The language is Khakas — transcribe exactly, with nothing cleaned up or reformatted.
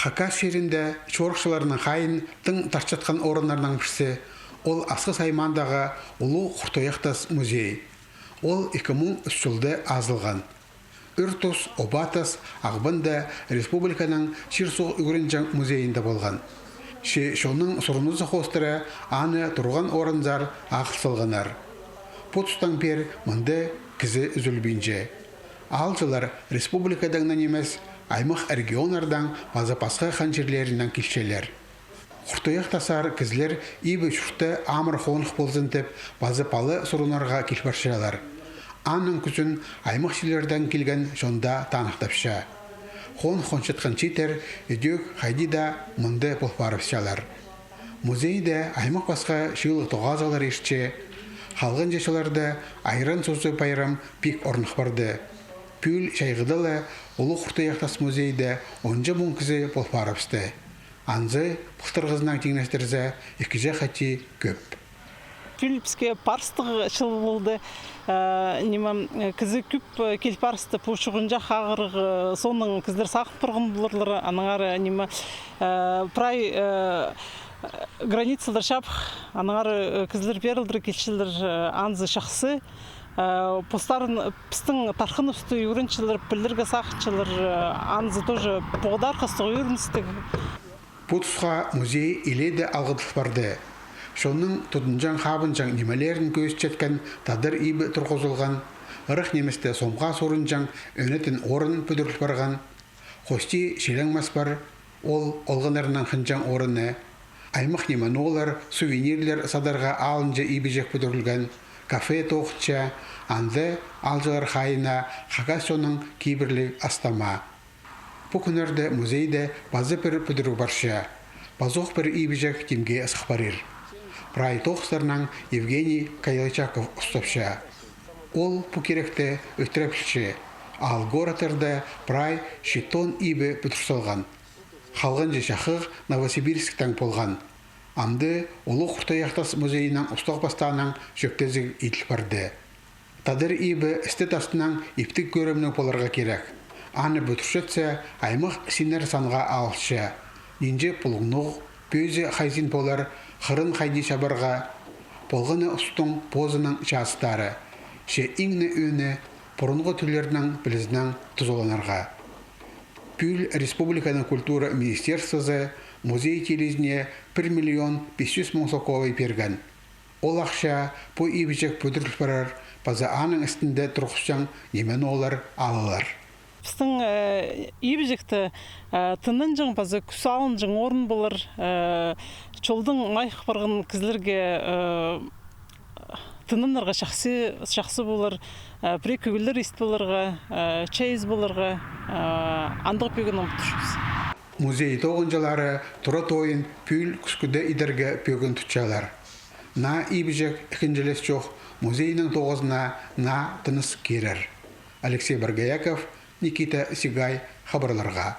Хакас чирінде чорыхчыларның хайиин тың тартчатхан орыннарның пірсі — ол Асхыс аймаандағы Улуғ Хуртуях тас музей. Ол ікі муң ӱс чылда азылған. Ӱр тус Оба тас Ағбанда республиканың чир-суғ ӱгренҷең музейінде полған. Че чонның сурынызы хоостыра аны турған орынзар ағыл салғаннар. Пу тустаң пеер мында кізі ӱзӱлбинче. Аалҷылар республикадаң на нимес, аймах регионнардаң паза пасха хан чирлерінең килчелер. Хуртуях тасар кізілер ибі чуртта амыр хоных ползын тіп, паза пала сурынарға кил парчалар. Аның кӱзін аймах чирлердең килген чон даа таныхтапча. Хоных хончатхан чииттер ідӧк хайди даа мында пол парыбысчалар. Музейде аймах пасха чыылығ тоғазығлар иртче. Халғанҷы чылларда Айран сузы пайрам пик орных парды. Пӱӱл чайғыда ла Улуғ Хуртуях тас музейде онҷа муң кізі пол парыбысты. Анзы пылтырғызынаң тиңнестірзе, ікіҷе хати кӧп. Пӱӱл піске парыстығ чыл полды. Э, ниме, э, кізі кӧп, э, кил парысты, пу чуғынҷах ағырығ, э, соонаң кізілер сағын парған поларлар, аннаңар, э, ниме, э, прай, э, границалар чабых, аннаңар, э, кізілер пеер алдыра килчелер, э, анзы чахсы. Э, постарын, пістің тархыныбысты ӱгренчелер, пілерге сағынчалар, э, анзы тоже поғдархастығ, ӱгреністіг. Пу тусха музей илееде алғыдыл парды. Чонның тудынҷаң-хабынҷаң нимелерін кӧзітчеткен тадар ибі турғызылған, ырах ниместе сомға суурынҷаң ӧнетін орын пӱдіріл парған. Хости чилең мас пар, ол олғаннарның хынҷаң орыны. Аймах ниме-ноолар, сувенирлер садарға алынҷа ибіҷек пӱдірілген, кафе тоғынча, анда аалҷылар хайиина хакас чонның кибірліг ас-тама. Пу кӱннерде музейде паза пір пӱдіріг парча. Пазох пір ибіҷек тимге сых парир. Прай тоғыстарнаң Евгений Кайлычаков устапча. Ол пу киректі ӧтіре пілче. Аал-городтарда прай читон ибі пӱдір салған. Халғанҷы чахығ Новосибирсктең полған. Амды Улуғ Хуртуях тас музейінің устағ-пастааның чӧптезіг иділ парды. Тадар ибі істі-тастынаң иптіг кӧрімніг поларға кирек. Аны пӱдірчетсе, аймах синнер санға алылча. Нинҷе пулуңнуғ, пӧзі хайзин полар, хырын хайди чабарға, полғаны устың позының чазыттары. Че иң не ӧӧні, пурунғы тӧллернің пілізінең тузаланарға. Пӱӱл республиканың культура министерствозы музей тилізіне пір миллион пис чӱс муң соковай пирген. Ол ахча пу ибіҷек пӱдіріл парар, паза аның істінде турғысчаң ниме-ноолар алылар. Пістің, э, ибіҷекті, э, тынанҷаң паза кӱс алынҷаң орын полар, э, чолдаң майых парған кізілерге, э, тынанарға чахсы, чахсы полар, э, пірее кӧглер ис поларға, э, чай ис поларға, э, андағ пӧгін ам тутчабыс. Музей тоғынҷылары тура тойын пӱӱл кӱскӱде идерге пӧгін тутчалар. Наа ибіҷек ікінҷілес чох музейнің тоғызына наа тыныс кирер. Алексей Боргояков, Никита Сигай, хабарларға.